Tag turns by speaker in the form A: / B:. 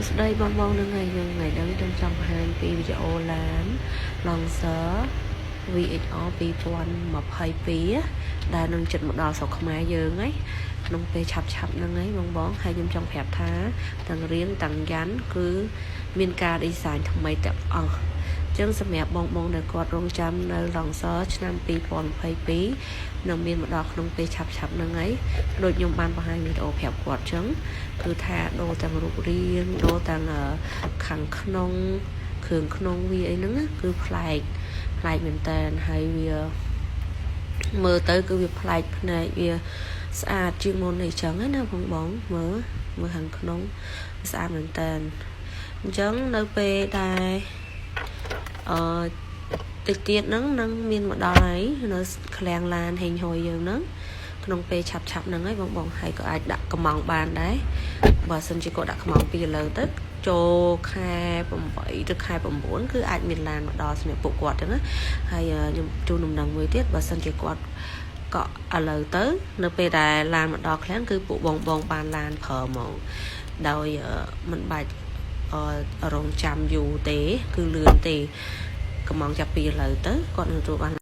A: សួស្តីបងបងនឹងហើយយើងថ្ងៃនេះខ្ញុំចង់បង្ហាញពីវីដេអូឡាន Lancer VXR 2022ដែលនឹងចិត្តមកដល់ស្រុកខ្មែរយើងហើយក្នុងពេលឆាប់ឆាប់ហ្នឹងហើយបងបងហើយខ្ញុំចង់ប្រាប់ថាទាំងរៀងទាំងយ៉ាន់គឺមានការ design ថ្មីទាំងអស់ចឹងសម្រាប់បងបងដែលគាត់រងចាំនៅ Lancer ឆ្នាំ2022នឹងមានមកដល់ក្នុងពេលឆាប់ឆាប់ហ្នឹងហើយដូចខ្ញុំបានបង្ហាញវីដេអូប្រាប់គាត់ចឹងគឺថាដូរទាំងរូបរាងដូរទាំងខាងក្នុងគ្រឿងក្នុងវាអីហ្នឹងគឺប្លែកប្លែកមែនតើហើយវាមើលទៅគឺវាប្លែកភ្នែកវាស្អាតជាងមុនអីចឹងណាបងបងមើលមើលខាងក្នុងស្អាតមែនតើអញ្ចឹងនៅពេលដែលអឺតិចទៀតហ្នឹងនឹងមានមកដល់ហើយនៅឃ្លាំងឡានហេងហយយើងហ្នឹងក្នុងពេលឆាប់ឆាប់ហ្នឹងហើយបងបងហើយក៏អាចដាក់កំងបានដែរបើសិនជាគាត់ដាក់កំងពីឥឡូវទៅចូលខែ8ឬខែ9គឺអាចមានឡានមកដល់សម្រាប់ពួកគាត់ចឹងណាហើយខ្ញុំជូនដំណឹងមួយទៀតបើសិនជាគាត់កក់ឥឡូវទៅ នៅពេលដែលឡានមកដល់ឃ្លាំងគឺពួកបងបងបានឡានប្រើហ្មងដោយមិនបាច់រងចាំយូរទេ គឺលឿនទេកំងចាប់ពីឥឡូវទៅគាត់នឹងទទួលបាន